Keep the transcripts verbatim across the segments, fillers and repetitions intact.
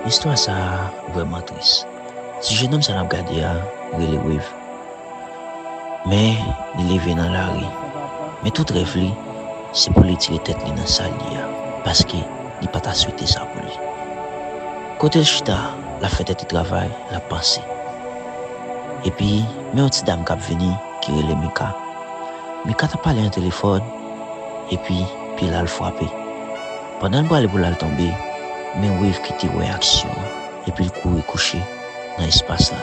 Istwa sa a vrèman tris. Ti jennonm sa n ap gade a rele Wave. Men, li leve nan lari. Men tout rèv li, se pou li tire tèt li nan sa l ye a, paske li pa ta swete sa pou li. Kote l chita, l ap fè tèt li travay, l ap panse. Epi, men yon ti dam k ap vini ki rele Mika. Mika t ap pale nan telefòn, epi pye l al frape. Pandan l prale pou l al tonbe, men Wave kite wè aksyon an, epi l kouri kouche nan espas la,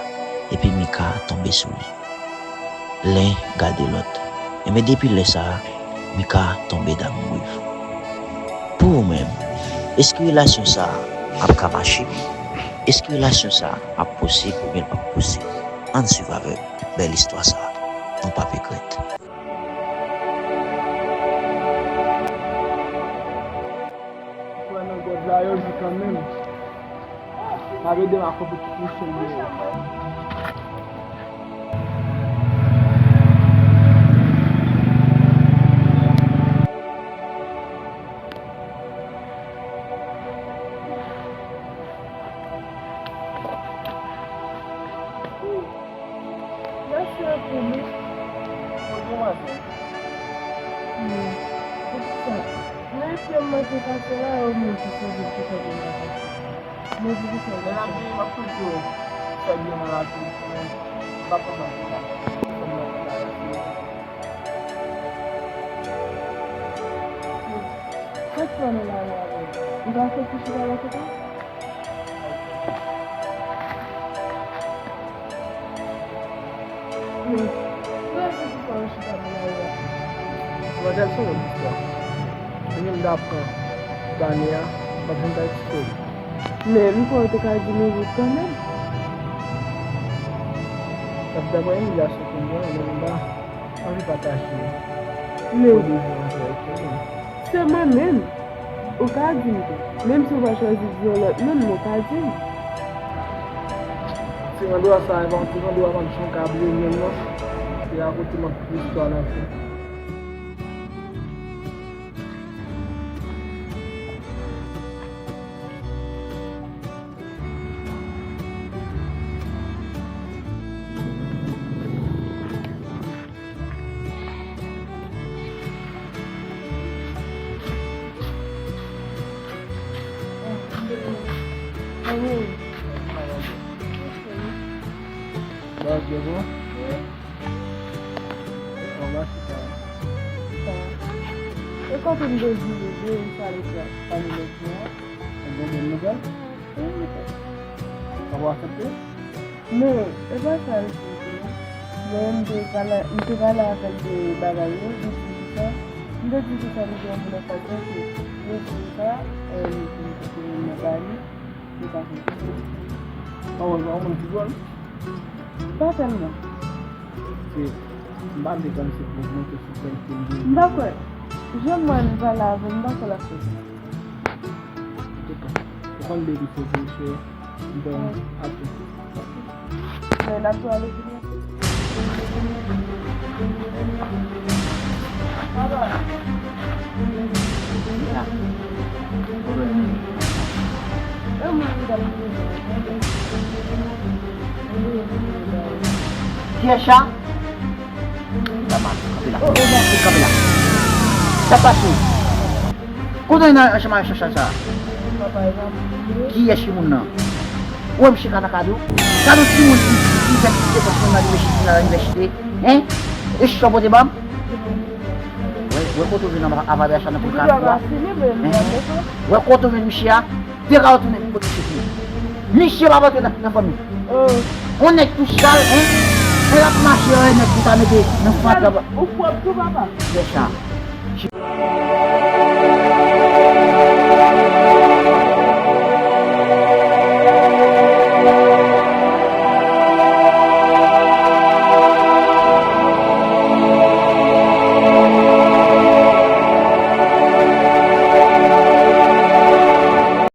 epi Mika tonbe sou li. Len gade lòt. Enben, depi lè sa a, Mika tonbe damou Wave. Pou ou menm, èske relasyon sa a ap ka mache? Èske relasyon sa a ap posib oubyen l p ap posib? Ann swiv avè m bèl istwa sa a, nou p ap regrèt. Pran nan gòj la, yo di kanmenm. Pa vle demann konpetitif misye li ye. Mèsi anpil wi. Bonjou, manzè. Hmm. Poukisa? Nan pye m manke kase la, yo menm ki sove m ki fè pye m pa kase. Men poukisa? Nan lavi, m ap toujou fè byen nan lavi. M pa kontan pou sa. Sa k fè w nan lari avè m? Ou pa fè ti chita la konsa? Men, prese ki fè w chita nan lari a. Manzèl, se yon lòt istwa. Kounye a m ta pran bane a, m ap vin bay ti seri. Men, m kwè w te ka di m yon lòt kanmenm. N ap dakò imilyasyon kounye a, men m pa anvi pataje. Men, kòdezyon antre ak yo, men. Se mwen menm. Ou ka di m tou. Menm si w pa chwazi di yon lòt moun, men w ka di m. Ti randwa sa, e pa yon ti randwa, m ap jan ka bliye l non. Se a kote m ap di istwa la tou. E kote m te di bebe, ou sa l fè? Sa nou lè di an? Ou gen bòn nouvèl? Wi, wi. Papa w aksepte? Non, e pa sa l di tou. Men m te pale, m te pale avè l de bagay yo, li di m sa. M te di konsa m te yon moun an fas mwen ke li di m sa, e li di m ke se moun nan pa li, se pa sa. Pawòl pa yon moun ki dwòl? Pa tèlman. Se, m pa vle kòmsi pou monte sou pwen ke m vle. M pa kwè. Jan m wè l pale avè m, m pa kwè l ap fè sa. Antouka, ou konn baby fèt misye, m pran atou. Men n ap tou ale vini. Papa. Kiyès sa? Kanpe la. Kanpe la. Sa pase. Kote w nan chanm a Chachal sa? Kiyès ki moun nan? Ou wè m chita nan kado? Kado timoun ki, ki fè ti depans nan inivèsite, nan inivèsite? Hein? E chita w pote ban m? Wè, wè kote w vin anba avè Chachal nan pou l ka fè a? Hein? Wè kote w vin misye a? Te ka retounen pou kote chef li. Misye pa antre nan, nan fanmi. On nèg tou sal, hein? Nèg ap mache, wè nèg pou ta mete nan fatra. Ou pwòp tou, papa? Kiyès sa?